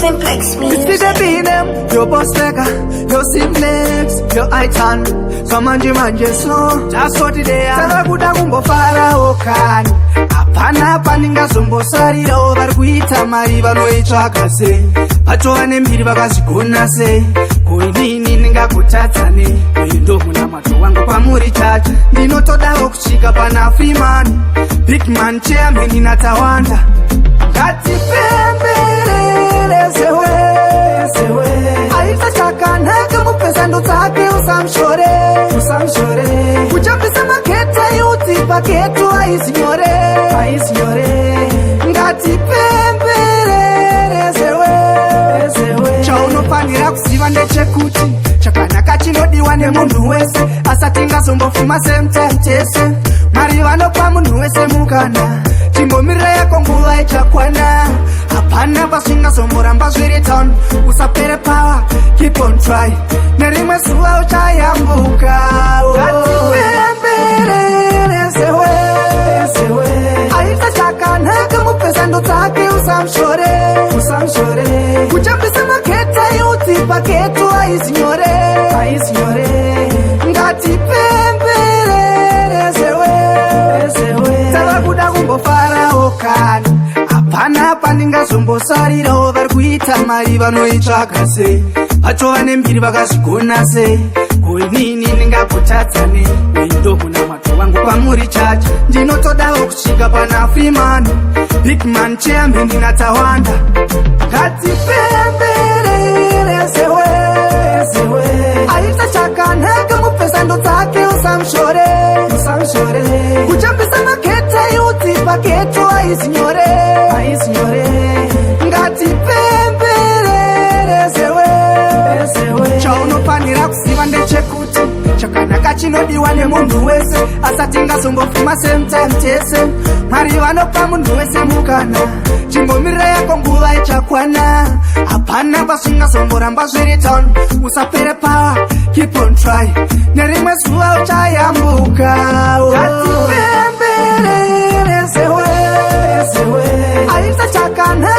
Simplex It's Music. the BNM, your boss Vega, your Simplex, your Itan. Samanje manje so, just what it is. Tava kuda kumbofarawo kani. Hapana paningazombosarirawo vari kuita mari vanoitsvaga sei. Vatova nembiri vakazvigona sei. Ko inini ndingakutadza nei? Uyu ndomunamato wangu kwamuri chacha. Ndinotodawo kusvika pana Freeman, Big Man, Chairman naTawanda. Ngatipemberere sewe sewe. Aita chakanaka mupesando dzake usamushore usamushore. Kuchapisa maketa youth paghetto haisi nyore haisi nyore. Ngatipemberere sewe sewe. Chaunofanira kuziva ndechekuti chakanaka chinodiwa nemunhu wese asati ngazombofuma same time tese. Mwari vanopa munhu wese mukana, chimbomirira yako nguva ichakwana. Hapana pasingazomboramba zviri town. Usapere power, keep on try, nerimwe zuva uchayambuka. Ngatipemberere sewe sewe. Aita chakanaka mupesando dzake usamushore usamushore. Kuchapisa maketa youth paghetto haisi nyore haisi nyore. Ngatipemberere sewe sewe. Tava kuda kumbofarawo kani. Hapana pandingazombosarirawo vari kuita mari vanoitsvaga sei. Vatova nembiri vakazvigona sei. Ko inini ndingakutadza nei? Uyu ndomunamato wangu kwamuri chacha. Ndinotodawo kusvika pana Freeman, Big Man, Chairman naTawanda. Ngatipemberere sewe sewe. Aita chakanaka mupesando dzake usamushore usamushore. Kuchapisa maketa youth paghetto haisi nyore haisi nyore. Ngatipemberere sewe sewe. Chaunofanira kuziva ndechekuti chakanaka chinodiwa nemunhu wese asati ngazombofuma same time tese. Mwari vanopa munhu wese mukana, chimbomirira yako nguva ichakwana. Hapana pasingazomboramba zviri town. Usapere power, keep on try, nerimwe zuva uchayambuka. Ngatipemberere sewe sewe. Aita chakanaka.